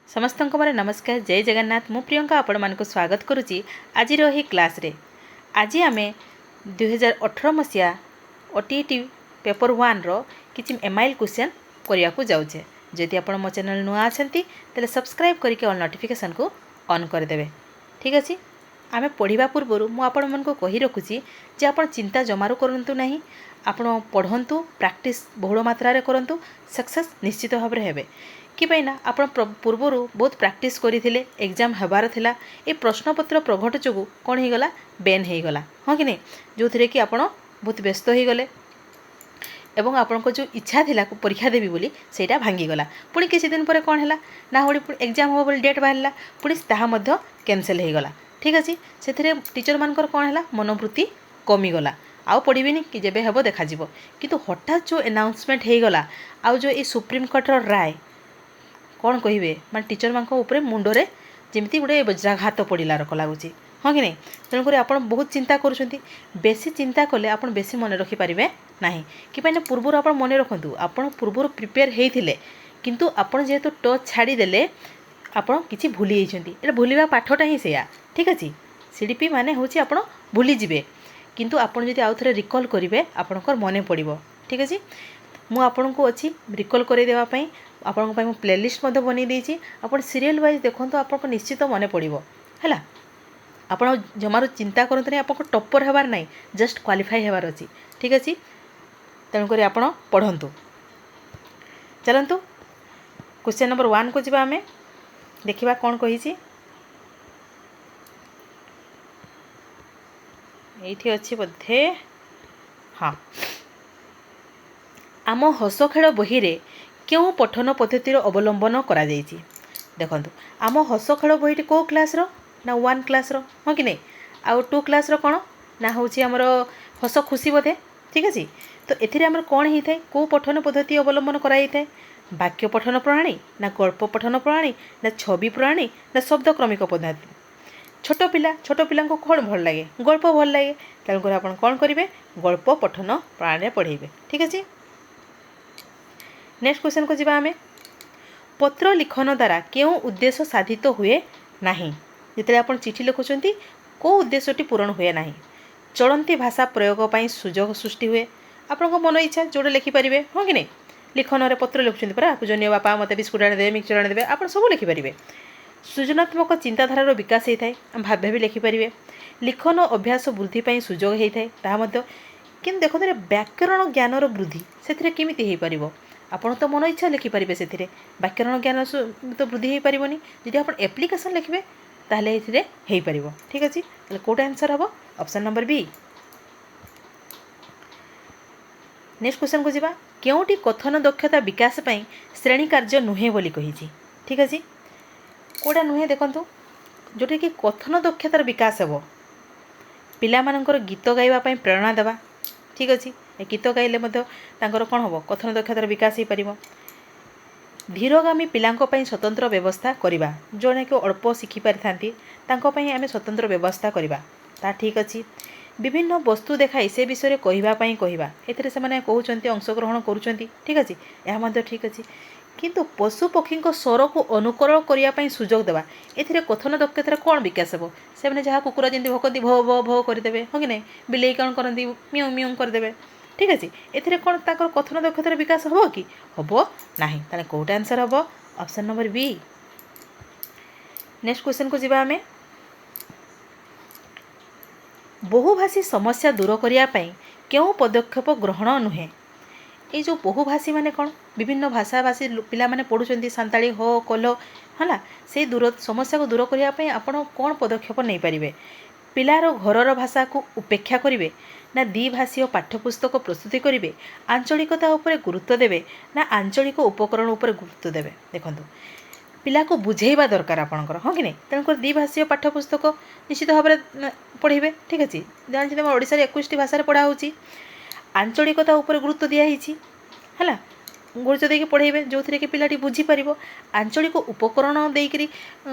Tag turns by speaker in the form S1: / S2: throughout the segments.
S1: ସମସ୍ତଙ୍କୁ ମୋର ନମସ୍କାର, ଜୟ ଜଗନ୍ନାଥ। ମୁଁ ପ୍ରିୟଙ୍କା ଆପଣମାନଙ୍କୁ ସ୍ୱାଗତ କରୁଛି ଆଜିର ଏହି କ୍ଲାସ୍ରେ। ଆଜି ଆମେ 2018 ମସିହା ଓଟିଇଟି ପେପର୍ ୱାନ୍ର କିଛି ଏମ୍ଆଇଏଲ୍ କ୍ୱେଶ୍ଚନ୍ କରିବାକୁ ଯାଉଛେ। ଯଦି ଆପଣ ମୋ ଚ୍ୟାନେଲ୍ ନୂଆ ଅଛନ୍ତି, ତାହେଲେ ସବସ୍କ୍ରାଇବ୍ କରିକି ଅଲ୍ ନୋଟିଫିକେସନ୍କୁ ଅନ୍ କରିଦେବେ। ଠିକ୍ ଅଛି, ଆମେ ପଢ଼ିବା ପୂର୍ବରୁ ମୁଁ ଆପଣମାନଙ୍କୁ କହି ରଖୁଛି ଯେ ଆପଣ ଚିନ୍ତା ଜମାରୁ କରନ୍ତୁ ନାହିଁ। ଆପଣ ପଢ଼ନ୍ତୁ, ପ୍ରାକ୍ଟିସ୍ ବହୁଳ ମାତ୍ରାରେ କରନ୍ତୁ, ସକ୍ସେସ୍ ନିଶ୍ଚିତ ଭାବରେ ହେବେ। କି ପାଇଁ ନା ଆପଣ ପୂର୍ବରୁ ବହୁତ ପ୍ରାକ୍ଟିସ୍ କରିଥିଲେ, ଏକ୍ଜାମ୍ ହେବାର ଥିଲା। ଏ ପ୍ରଶ୍ନପତ୍ର ପ୍ରଘଟ ଯୋଗୁଁ କ'ଣ ହେଇଗଲା? ବେନ୍ ହେଇଗଲା, ହଁ କି ନାହିଁ? ଯେଉଁଥିରେ କି ଆପଣ ବହୁତ ବ୍ୟସ୍ତ ହେଇଗଲେ ଏବଂ ଆପଣଙ୍କ ଯେଉଁ ଇଚ୍ଛା ଥିଲା ପରୀକ୍ଷା ଦେବି ବୋଲି, ସେଇଟା ଭାଙ୍ଗିଗଲା। ପୁଣି କିଛି ଦିନ ପରେ କ'ଣ ହେଲା ନା ପୁଣି ଏକ୍ଜାମ୍ ହେବ ବୋଲି ଡେଟ୍ ବାହାରିଲା, ପୁଣି ତାହା ମଧ୍ୟ କ୍ୟାନସେଲ୍ ହେଇଗଲା। ଠିକ୍ ଅଛି, ସେଥିରେ ଟିଚର୍ମାନଙ୍କର କ'ଣ ହେଲା? ମନୋବୃତ୍ତି କମିଗଲା, ଆଉ ପଢ଼ିବିନି କି ଯେବେ ହେବ ଦେଖାଯିବ। କିନ୍ତୁ ହଠାତ୍ ଯେଉଁ ଆନାଉନ୍ସମେଣ୍ଟ ହେଇଗଲା ଆଉ ଯେଉଁ ଏଇ ସୁପ୍ରିମକୋର୍ଟର ରାୟ, କ'ଣ କହିବେ, ମାନେ ଟିଚର୍ମାନଙ୍କ ଉପରେ ମୁଣ୍ଡରେ ଯେମିତି ଗୋଟେ ବଜ୍ରାଘାତ ପଡ଼ିଲା ରକ ଲାଗୁଛି, ହଁ କି ନାହିଁ? ତେଣୁକରି ଆପଣ ବହୁତ ଚିନ୍ତା କରୁଛନ୍ତି। ବେଶୀ ଚିନ୍ତା କଲେ ଆପଣ ବେଶୀ ମନେ ରଖିପାରିବେ ନାହିଁ। କି ପାଇଁ ନା ପୂର୍ବରୁ ଆପଣ ମନେ ରଖନ୍ତୁ, ଆପଣ ପୂର୍ବରୁ ପ୍ରିପେୟାର ହେଇଥିଲେ, କିନ୍ତୁ ଆପଣ ଯେହେତୁ ଟଚ୍ ଛାଡ଼ିଦେଲେ, ଆପଣ କିଛି ଭୁଲି ଯାଇଛନ୍ତି। ଏଇଟା ଭୁଲିବା ପାଠଟା ହିଁ ସେଇଆ। ଠିକ୍ ଅଛି, ସିଡ଼ିପି ମାନେ ହେଉଛି ଆପଣ ଭୁଲିଯିବେ, କିନ୍ତୁ ଆପଣ ଯଦି ଆଉ ଥରେ ରିକଲ୍ କରିବେ, ଆପଣଙ୍କର ମନେ ପଡ଼ିବ। ଠିକ୍ ଅଛି, ମୁଁ ଆପଣଙ୍କୁ ଅଛି ରିକଲ୍ କରାଇ ଦେବା ପାଇଁ। ଆପଣଙ୍କ ପାଇଁ ମୁଁ ପ୍ଲେଲିଷ୍ଟ ମଧ୍ୟ ବନେଇ ଦେଇଛି। ଆପଣ ସିରିଏଲ୍ ୱାଇଜ୍ ଦେଖନ୍ତୁ, ଆପଣଙ୍କ ନିଶ୍ଚିତ ମନେ ପଡ଼ିବ। ହେଲା, ଆପଣ ଜମାରୁ ଚିନ୍ତା କରନ୍ତୁ ନାହିଁ। ଆପଣଙ୍କ ଟପ୍ପର ହେବାର ନାହିଁ, ଜଷ୍ଟ କ୍ୱାଲିଫାଇ ହେବାର ଅଛି। ଠିକ୍ ଅଛି, ତେଣୁକରି ଆପଣ ପଢ଼ନ୍ତୁ। ଚାଲନ୍ତୁ, କ୍ୱେଶ୍ଚନ୍ ନମ୍ବର ୱାନ୍କୁ ଯିବା ଆମେ, ଦେଖିବା କ'ଣ କହିଛି। ଏଇଠି ଅଛି ବୋଧେ। ହଁ, ଆମ ହସ ଖେଳ ବହିରେ କେଉଁ ପଠନ ପଦ୍ଧତିର ଅବଲମ୍ବନ କରାଯାଇଛି? ଦେଖନ୍ତୁ, ଆମ ହସ ଖେଳ ବହିଟି କେଉଁ କ୍ଲାସ୍ର ନା ୱାନ୍ କ୍ଲାସ୍ର, ହଁ କି ନାହିଁ? ଆଉ ଟୁ କ୍ଲାସ୍ର କ'ଣ ନା ହେଉଛି ଆମର ହସ ଖୁସି ବୋଧେ। ଠିକ୍ ଅଛି, ତ ଏଥିରେ ଆମର କ'ଣ ହେଇଥାଏ? କେଉଁ ପଠନ ପଦ୍ଧତି ଅବଲମ୍ବନ କରାଯାଇଥାଏ? ବାକ୍ୟ ପଠନ ପ୍ରଣାଳୀ ନା ଗଳ୍ପ ପଠନ ପ୍ରଣାଳୀ ନା ଛବି ପ୍ରଣାଳୀ ନା ଶବ୍ଦକ୍ରମିକ ପଦ୍ଧତି? ଛୋଟ ପିଲା, ଛୋଟ ପିଲାଙ୍କୁ କ'ଣ ଭଲ ଲାଗେ? ଗଳ୍ପ ଭଲ ଲାଗେ। ତେଣୁକରି ଆପଣ କ'ଣ କରିବେ? ଗଳ୍ପ ପଠନ ପ୍ରଣାଳୀରେ ପଢ଼େଇବେ। ଠିକ୍ ଅଛି, ନେକ୍ସଟ କ୍ୱେଶ୍ଚନକୁ ଯିବା ଆମେ। ପତ୍ର ଲିଖନ ଦ୍ୱାରା କେଉଁ ଉଦ୍ଦେଶ୍ୟ ସାଧିତ ହୁଏ ନାହିଁ? ଯେତେବେଳେ ଆପଣ ଚିଠି ଲେଖୁଛନ୍ତି, କେଉଁ ଉଦ୍ଦେଶ୍ୟଟି ପୂରଣ ହୁଏ ନାହିଁ? ଚଳନ୍ତି ଭାଷା ପ୍ରୟୋଗ ପାଇଁ ସୁଯୋଗ ସୃଷ୍ଟି ହୁଏ। ଆପଣଙ୍କ ମନ ଇଚ୍ଛା ଯେଉଁଟା ଲେଖିପାରିବେ, ହଁ କି ନାହିଁ? ଲିଖନରେ ପତ୍ର ଲେଖୁଛନ୍ତି ପରା, ପୂଜନୀୟ ବାପା, ମୋତେ ବିସ୍କୁଟ୍ ଆଣିଦେବେ, ମିକ୍ସଚର୍ ଆଣିଦେବେ, ଆପଣ ସବୁ ଲେଖିପାରିବେ। ସୃଜନାତ୍ମକ ଚିନ୍ତାଧାରାର ବିକାଶ ହେଇଥାଏ, ଆମେ ଭାବି ଭାବି ଲେଖିପାରିବେ। ଲିଖନ ଅଭ୍ୟାସ ବୃଦ୍ଧି ପାଇଁ ସୁଯୋଗ ହେଇଥାଏ, ତାହା ମଧ୍ୟ। କିନ୍ତୁ ଦେଖନ୍ତୁ, ବ୍ୟାକରଣ ଜ୍ଞାନର ବୃଦ୍ଧି ସେଥିରେ କେମିତି ହେଇପାରିବ? ଆପଣ ତ ମନ ଇଚ୍ଛା ଲେଖିପାରିବେ, ସେଥିରେ ବ୍ୟାକରଣ ଜ୍ଞାନ ତ ବୃଦ୍ଧି ହେଇପାରିବନି। ଯଦି ଆପଣ ଆପ୍ଲିକେସନ୍ ଲେଖିବେ, ତାହେଲେ ଏଥିରେ ହେଇପାରିବ। ଠିକ୍ ଅଛି, ତାହେଲେ କେଉଁଟା ଆନ୍ସର୍ ହେବ? Option number B. Next କ୍ୱେଶ୍ଚନକୁ ଯିବା। କେଉଁଟି କଥନ ଦକ୍ଷତା ବିକାଶ ପାଇଁ ଶ୍ରେଣୀ କାର୍ଯ୍ୟ ନୁହେଁ ବୋଲି କହିଛି? ଠିକ୍ ଅଛି, କେଉଁଟା ନୁହେଁ ଦେଖନ୍ତୁ, ଯେଉଁଟାକି କଥନ ଦକ୍ଷତାର ବିକାଶ ହେବ। ପିଲାମାନଙ୍କର ଗୀତ ଗାଇବା ପାଇଁ ପ୍ରେରଣା ଦେବା। ଠିକ୍ ଅଛି, ଏ ଗୀତ ଗାଇଲେ ମଧ୍ୟ ତାଙ୍କର କ'ଣ ହେବ? କଥନ ଦକ୍ଷତାର ବିକାଶ ହେଇପାରିବ। ଧୀରଗାମୀ ପିଲାଙ୍କ ପାଇଁ ସ୍ୱତନ୍ତ୍ର ବ୍ୟବସ୍ଥା କରିବା। ଜଣେ କି ଅଳ୍ପ ଶିଖିପାରିଥାନ୍ତି, ତାଙ୍କ ପାଇଁ ଆମେ ସ୍ୱତନ୍ତ୍ର ବ୍ୟବସ୍ଥା କରିବା, ତା ଠିକ୍ ଅଛି। ବିଭିନ୍ନ ବସ୍ତୁ ଦେଖାଇ ସେ ବିଷୟରେ କହିବା ପାଇଁ କହିବା, ଏଥିରେ ସେମାନେ କହୁଛନ୍ତି, ଅଂଶଗ୍ରହଣ କରୁଛନ୍ତି। ଠିକ୍ ଅଛି, ଏହା ମଧ୍ୟ ଠିକ୍ ଅଛି। କିନ୍ତୁ ପଶୁ ପକ୍ଷୀଙ୍କ ସ୍ୱରକୁ ଅନୁକରଣ କରିବା ପାଇଁ ସୁଯୋଗ ଦେବା, ଏଥିରେ କଥନ ଦକ୍ଷତାର କ'ଣ ବିକାଶ ହେବ? ସେମାନେ ଯାହା କୁକୁର ଯେମିତି ଭୋକନ୍ତି, ଭୋ ଭୋ ଭୋ କରିଦେବେ, ହଁ କି ନାହିଁ? ବିଲେଇ କ'ଣ କରନ୍ତି? ମିଉଁ ମିଉଁ କରିଦେବେ। ଠିକ୍ ଅଛି, ଏଥିରେ କ'ଣ ତାଙ୍କର କଥନ ଦକ୍ଷତାର ବିକାଶ ହେବ କି? ହେବ ନାହିଁ। ତାହେଲେ କେଉଁଟା ଆନ୍ସର୍ ହେବ? Option number B. Next କ୍ୱେଶ୍ଚନକୁ ଯିବା ଆମେ। ବହୁଭାଷୀ ସମସ୍ୟା ଦୂର କରିବା ପାଇଁ କେଉଁ ପଦକ୍ଷେପ ଗ୍ରହଣ ନୁହେଁ? ଏଇ ଯେଉଁ ବହୁଭାଷୀ ମାନେ କ'ଣ, ବିଭିନ୍ନ ଭାଷାଭାଷୀ ପିଲାମାନେ ପଢ଼ୁଛନ୍ତି, ସାନ୍ତାଳୀ ହୋ, କୋଲ ହେଲା, ସେଇ ଦୂର ସମସ୍ୟାକୁ ଦୂର କରିବା ପାଇଁ ଆପଣ କ'ଣ ପଦକ୍ଷେପ ନେଇପାରିବେ? ପିଲାର ଘରର ଭାଷାକୁ ଉପେକ୍ଷା କରିବେ ନା ଦ୍ୱିଭାଷୀୟ ପାଠ୍ୟପୁସ୍ତକ ପ୍ରସ୍ତୁତି କରିବେ, ଆଞ୍ଚଳିକତା ଉପରେ ଗୁରୁତ୍ୱ ଦେବେ ନା ଆଞ୍ଚଳିକ ଉପକରଣ ଉପରେ ଗୁରୁତ୍ୱ ଦେବେ? ଦେଖନ୍ତୁ, ପିଲାକୁ ବୁଝେଇବା ଦରକାର ଆପଣଙ୍କର, ହଁ କି ନାହିଁ? ତେଣୁକରି ଦ୍ୱିଭାଷୀୟ ପାଠ୍ୟପୁସ୍ତକ ନିଶ୍ଚିତ ଭାବରେ ପଢ଼େଇବେ। ଠିକ୍ ଅଛି, ଜାଣିଛନ୍ତି ଆମ ଓଡ଼ିଶାରେ 21ଟି ଭାଷାରେ ପଢ଼ା ହେଉଛି। ଆଞ୍ଚଳିକତା ଉପରେ ଗୁରୁତ୍ୱ ଦିଆହେଇଛି, ହେଲା, ଗୁରୁତ୍ୱ ଦେଇକି ପଢ଼େଇବେ, ଯେଉଁଥିରେ କି ପିଲାଟି ବୁଝିପାରିବ। ଆଞ୍ଚଳିକ ଉପକରଣ ଦେଇକରି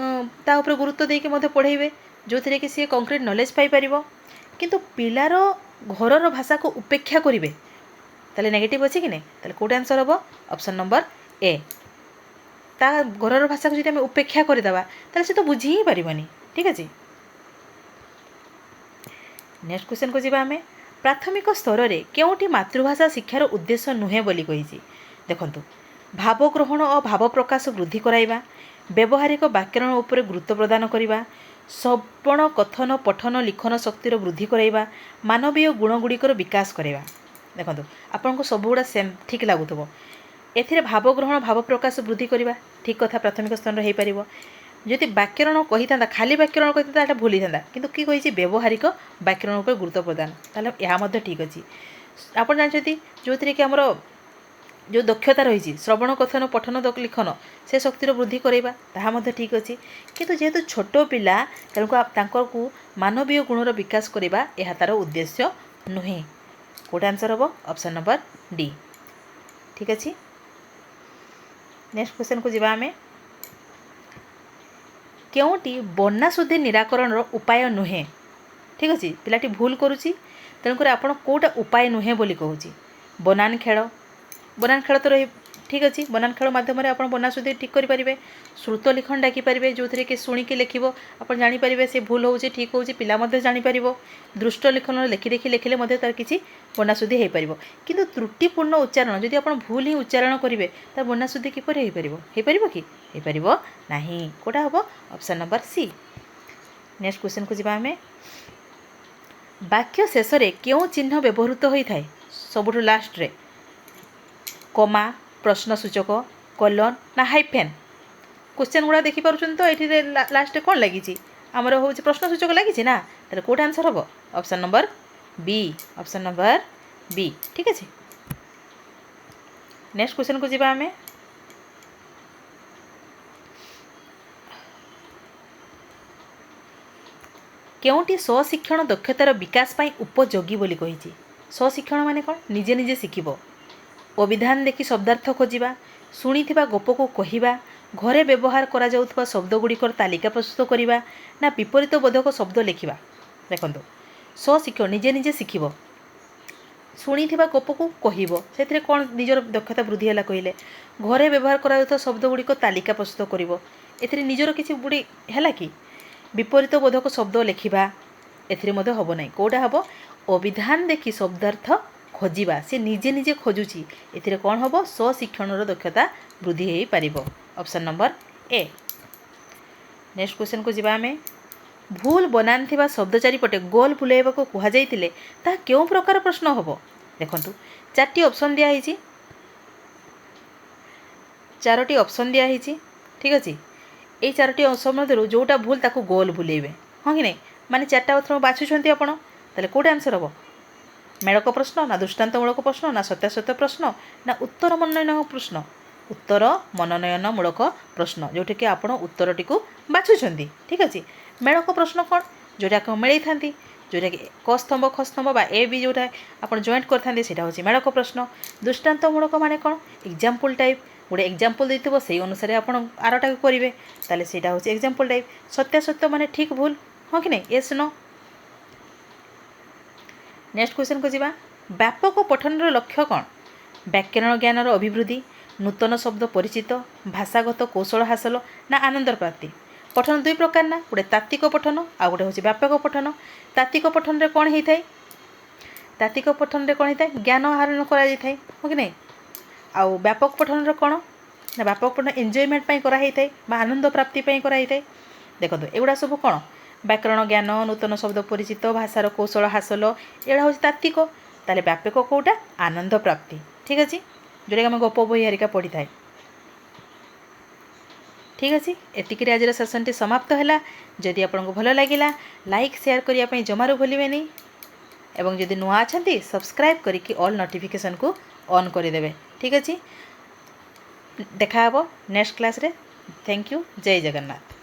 S1: ତା ଉପରେ ଗୁରୁତ୍ୱ ଦେଇକି ମଧ୍ୟ ପଢ଼େଇବେ, ଯେଉଁଥିରେ କି ସିଏ କଂକ୍ରିଟ୍ ନଲେଜ୍ ପାଇପାରିବ। କିନ୍ତୁ ପିଲାର ଘରର ଭାଷାକୁ ଉପେକ୍ଷା କରିବେ, ତାହେଲେ ନେଗେଟିଭ୍ ଅଛି କି ନାହିଁ? ତାହେଲେ କେଉଁଟା ଆନ୍ସର୍ ହେବ? Option number A. ତା ଘରର ଭାଷାକୁ ଯଦି ଆମେ ଉପେକ୍ଷା କରିଦେବା, ତାହେଲେ ସେ ତ ବୁଝି ହିଁ ପାରିବନି। ଠିକ୍ ଅଛି, ନେକ୍ସଟ କ୍ୱେଶ୍ଚନକୁ ଯିବା ଆମେ। ପ୍ରାଥମିକ ସ୍ତରରେ କେଉଁଟି ମାତୃଭାଷା ଶିକ୍ଷାର ଉଦ୍ଦେଶ୍ୟ ନୁହେଁ ବୋଲି କହିଛି? ଦେଖନ୍ତୁ, ଭାବ ଗ୍ରହଣ ଓ ଭାବ ପ୍ରକାଶ ବୃଦ୍ଧି କରାଇବା, ବ୍ୟବହାରିକ ବ୍ୟାକରଣ ଉପରେ ଗୁରୁତ୍ୱ ପ୍ରଦାନ କରିବା, ଶ୍ରବଣ, କଥନ, ପଠନ, ଲିଖନ ଶକ୍ତିର ବୃଦ୍ଧି କରାଇବା, ମାନବୀୟ ଗୁଣଗୁଡ଼ିକର ବିକାଶ କରାଇବା। ଦେଖନ୍ତୁ, ଆପଣଙ୍କୁ ସବୁଗୁଡ଼ା ସେମ୍ ଠିକ୍ ଲାଗୁଥିବ। ଏଥିରେ ଭାବ ଗ୍ରହଣ, ଭାବ ପ୍ରକାଶ ବୃଦ୍ଧି କରିବା ଠିକ୍ କଥା, ପ୍ରାଥମିକ ସ୍ତରରେ ହେଇପାରିବ। ଯଦି ବ୍ୟାକରଣ କହିଥାନ୍ତା, ଖାଲି ବ୍ୟାକରଣ କହିଥାନ୍ତା, ଏଇଟା ଭୁଲ ହେଇଥାନ୍ତା। କିନ୍ତୁ କି କହିଛି? ବ୍ୟବହାରିକ ବ୍ୟାକରଣ ଉପରେ ଗୁରୁତ୍ୱ ପ୍ରଦାନ, ତାହେଲେ ଏହା ମଧ୍ୟ ଠିକ୍ ଅଛି। ଆପଣ ଜାଣିଛନ୍ତି, ଯେଉଁଥିରେ କି ଆମର ଯେଉଁ ଦକ୍ଷତା ରହିଛି, ଶ୍ରବଣ, କଥନ, ପଠନ, ଲିଖନ, ସେ ଶକ୍ତିର ବୃଦ୍ଧି କରାଇବା, ତାହା ମଧ୍ୟ ଠିକ୍ ଅଛି। କିନ୍ତୁ ଯେହେତୁ ଛୋଟ ପିଲା, ତେଣୁ ତାଙ୍କକୁ ମାନବୀୟ ଗୁଣର ବିକାଶ କରିବା, ଏହା ତା'ର ଉଦ୍ଦେଶ୍ୟ ନୁହେଁ। କେଉଁଟା ଆନ୍ସର୍ ହେବ? Option number D. ଠିକ୍ ଅଛି, ନେକ୍ସଟ କ୍ୱେଶ୍ଚନକୁ ଯିବା ଆମେ। କେଉଁଟି ବର୍ଣ୍ଣାଶୁଦ୍ଧି ନିରାକରଣର ଉପାୟ ନୁହେଁ? ଠିକ୍ ଅଛି, ପିଲାଟି ଭୁଲ କରୁଛି, ତେଣୁକରି ଆପଣ କେଉଁଟା ଉପାୟ ନୁହେଁ ବୋଲି କହୁଛି? ବନାନ ଖେଳ। ବନାନ ଖେଳ ତ ରହି ଠିକ୍ ଅଛି, ବନାନ ଖେଳ ମାଧ୍ୟମରେ ଆପଣ ବର୍ଣ୍ଣାଶୁଦ୍ଧି ଠିକ୍ କରିପାରିବେ। ଶ୍ରୁତ ଲିଖନ ଡାକିପାରିବେ, ଯେଉଁଥିରେ କି ଶୁଣିକି ଲେଖିବ, ଆପଣ ଜାଣିପାରିବେ ସେ ଭୁଲ ହେଉଛି, ଠିକ୍ ହେଉଛି, ପିଲା ମଧ୍ୟ ଜାଣିପାରିବ। ଦୃଷ୍ଟ ଲିଖନରେ ଲେଖି ଦେଖି ଲେଖିଲେ ମଧ୍ୟ ତାର କିଛି ବର୍ଣ୍ଣାଶୁଦ୍ଧି ହେଇପାରିବ। କିନ୍ତୁ ତ୍ରୁଟିପୂର୍ଣ୍ଣ ଉଚ୍ଚାରଣ, ଯଦି ଆପଣ ଭୁଲ ହିଁ ଉଚ୍ଚାରଣ କରିବେ, ତାର ବର୍ଣ୍ଣାଶୁଦ୍ଧି କିପରି ହେଇପାରିବ? ହେଇପାରିବ କି? ହେଇପାରିବ ନାହିଁ। କେଉଁଟା ହେବ? Option number C. Next କ୍ୱେଶ୍ଚନକୁ ଯିବା ଆମେ। ବାକ୍ୟ ଶେଷରେ କେଉଁ ଚିହ୍ନ ବ୍ୟବହୃତ ହୋଇଥାଏ? ସବୁଠୁ ଲାଷ୍ଟରେ କମା, ପ୍ରଶ୍ନସୂଚକ, କଲନ୍ ନା ହାଇଫେନ୍? କ୍ୱେଶ୍ଚନ୍ ଗୁଡ଼ା ଦେଖିପାରୁଛନ୍ତି ତ? ଏଠି ଲାଷ୍ଟରେ କ'ଣ ଲାଗିଛି? ଆମର ହେଉଛି ପ୍ରଶ୍ନସୂଚକ ଲାଗିଛି ନା? ତାହେଲେ କେଉଁଟା ଆନ୍ସର୍ ହେବ? Option number B, option number B। ଠିକ୍ ଅଛି, ନେକ୍ସଟ କ୍ୱେଶ୍ଚନକୁ ଯିବା ଆମେ। କେଉଁଟି ସ୍ୱଶିକ୍ଷଣ ଦକ୍ଷତାର ବିକାଶ ପାଇଁ ଉପଯୋଗୀ ବୋଲି କହିଛି? ସ୍ୱଶିକ୍ଷଣ ମାନେ କ'ଣ? ନିଜେ ନିଜେ ଶିଖିବ। ଅଭିଧାନ ଦେଖି ଶବ୍ଦାର୍ଥ ଖୋଜିବା, ଶୁଣିଥିବା ଗପକୁ କହିବା, ଘରେ ବ୍ୟବହାର କରାଯାଉଥିବା ଶବ୍ଦ ଗୁଡ଼ିକର ତାଲିକା ପ୍ରସ୍ତୁତ କରିବା ନା ବିପରୀତ ବୋଧକ ଶବ୍ଦ ଲେଖିବା? ଦେଖନ୍ତୁ, ସ୍ୱଶିକ୍ଷଣ, ନିଜେ ନିଜେ ଶିଖିବ। ଶୁଣିଥିବା ଗପକୁ କହିବ, ସେଥିରେ କ'ଣ ନିଜର ଦକ୍ଷତା ବୃଦ୍ଧି ହେଲା କହିଲେ? ଘରେ ବ୍ୟବହାର କରାଯାଉଥିବା ଶବ୍ଦ ଗୁଡ଼ିକ ତାଲିକା ପ୍ରସ୍ତୁତ କରିବ, ଏଥିରେ ନିଜର କିଛି ବୁଡ଼ି ହେଲା କି? ବିପରୀତ ବୋଧକ ଶବ୍ଦ ଲେଖିବା, ଏଥିରେ ମଧ୍ୟ ହେବ ନାହିଁ। କେଉଁଟା ହେବ? ଅଭିଧାନ ଦେଖି ଶବ୍ଦାର୍ଥ ଖୋଜିବା, ସେ ନିଜେ ନିଜେ ଖୋଜୁଛି, ଏଥିରେ କ'ଣ ହେବ? ସ୍ୱଶିକ୍ଷଣର ଦକ୍ଷତା ବୃଦ୍ଧି ହେଇପାରିବ। Option number A. Next କ୍ୱେଶ୍ଚନକୁ ଯିବା ଆମେ। ଭୁଲ ବନାନ ଥିବା ଶବ୍ଦ ଚାରିପଟେ ଗୋଲ ବୁଲାଇବାକୁ କୁହାଯାଇଥିଲେ ତାହା କେଉଁ ପ୍ରକାର ପ୍ରଶ୍ନ ହେବ? ଦେଖନ୍ତୁ, ଚାରିଟି ଅପସନ୍ ଦିଆହେଇଛି, ଚାରୋଟି ଅପସନ୍ ଦିଆହେଇଛି। ଠିକ୍ ଅଛି, ଏଇ ଚାରୋଟି ଅପସନ୍ ମଧ୍ୟରୁ ଯେଉଁଟା ଭୁଲ ତାକୁ ଗୋଲ ବୁଲେଇବେ, ହଁ କି ନାହିଁ? ମାନେ ଚାରିଟା ଅପସନ୍ ବାଛୁଛନ୍ତି ଆପଣ, ତାହେଲେ କେଉଁଟା ଆନ୍ସର୍ ହେବ? ମେଳକ ପ୍ରଶ୍ନ ନା ଦୃଷ୍ଟାନ୍ତମୂଳକ ପ୍ରଶ୍ନ ନା ସତ୍ୟାସତ୍ୟ ପ୍ରଶ୍ନ ନା ଉତ୍ତର ମନୋନୟନ ପ୍ରଶ୍ନ? ଉତ୍ତର ମନୋନୟନମୂଳକ ପ୍ରଶ୍ନ, ଯେଉଁଠିକି ଆପଣ ଉତ୍ତରଟିକୁ ବାଛୁଛନ୍ତି। ଠିକ୍ ଅଛି, ମେଳକ ପ୍ରଶ୍ନ କ'ଣ? ଯେଉଁଟା ଆପଣ ମିଳେଇଥାନ୍ତି, ଯେଉଁଟାକି କ ସ୍ତମ୍ଭ, ଖ ସ୍ତମ୍ଭ ବା ଏ ବି ଯେଉଁଟା ଆପଣ ଜଏଣ୍ଟ କରିଥାନ୍ତି, ସେଇଟା ହେଉଛି ମେଳକ ପ୍ରଶ୍ନ। ଦୃଷ୍ଟାନ୍ତମୂଳକ ମାନେ କ'ଣ? ଏକ୍ଜାମ୍ପଲ୍ ଟାଇପ୍, ଗୋଟେ ଏକ୍ଜାମ୍ପଲ୍ ଦେଇଥିବ, ସେଇ ଅନୁସାରେ ଆପଣ ଆରଟାକୁ କରିବେ, ତାହେଲେ ସେଇଟା ହେଉଛି ଏକ୍ଜାମ୍ପଲ୍ ଟାଇପ୍। ସତ୍ୟାସତ୍ୟ ମାନେ ଠିକ୍ ଭୁଲ, ହଁ କି ନାହିଁ? Yes, no. Next କ୍ୱେଶ୍ଚନକୁ ଯିବା। ବ୍ୟାପକ ପଠନର ଲକ୍ଷ୍ୟ କ'ଣ? ବ୍ୟାକରଣ ଜ୍ଞାନର ଅଭିବୃଦ୍ଧି, ନୂତନ ଶବ୍ଦ ପରିଚିତ, ଭାଷାଗତ କୌଶଳ ହାସଲ ନା ଆନନ୍ଦର ପ୍ରାପ୍ତି? ପଠନ ଦୁଇ ପ୍ରକାର ନା, ଗୋଟେ ତାତ୍ତ୍ୱିକ ପଠନ ଆଉ ଗୋଟେ ହେଉଛି ବ୍ୟାପକ ପଠନ। ତାତ୍ତ୍ୱିକ ପଠନରେ କ'ଣ ହେଇଥାଏ? ତାତ୍ତ୍ୱିକ ପଠନରେ କ'ଣ ହେଇଥାଏ? ଜ୍ଞାନ ଆହରଣ କରାଯାଇଥାଏ, ହଁ କି ନାହିଁ? ଆଉ ବ୍ୟାପକ ପଠନର କ'ଣ ନା, ବ୍ୟାପକ ପଠନ ଏନ୍ଜୟମେଣ୍ଟ ପାଇଁ କରାହେଇଥାଏ ବା ଆନନ୍ଦ ପ୍ରାପ୍ତି ପାଇଁ କରାହେଇଥାଏ। ଦେଖନ୍ତୁ, ଏଗୁଡ଼ା ସବୁ କ'ଣ? ବ୍ୟାକରଣ ଜ୍ଞାନ, ନୂତନ ଶବ୍ଦ ପରିଚିତ, ଭାଷାର କୌଶଳ ହାସଲ, ଏଗୁଡ଼ା ହେଉଛି ତାତ୍ତ୍ୱିକ। ତାହେଲେ ବ୍ୟାପକ କେଉଁଟା? ଆନନ୍ଦ ପ୍ରାପ୍ତି। ଠିକ୍ ଅଛି, ଯେଉଁଟାକି ଆମେ ଗପ ବହି ହେରିକା ପଢ଼ିଥାଏ। ଠିକ୍ ଅଛି, ଏତିକିରେ ଆଜିର ସେସନ୍ଟି ସମାପ୍ତ ହେଲା। ଯଦି ଆପଣଙ୍କୁ ଭଲ ଲାଗିଲା, ଲାଇକ୍ ସେୟାର କରିବା ପାଇଁ ଜମାରୁ ଭୁଲିବେନି ଏବଂ ଯଦି ନୂଆ ଅଛନ୍ତି, ସବସ୍କ୍ରାଇବ୍ କରିକି ଅଲ୍ ନୋଟିଫିକେସନ୍କୁ ଅନ୍ କରିଦେବେ। ଠିକ୍ ଅଛି, ଦେଖା ହେବ ନେକ୍ସଟ କ୍ଲାସ୍ରେ। Thank you, Jay Jagannath.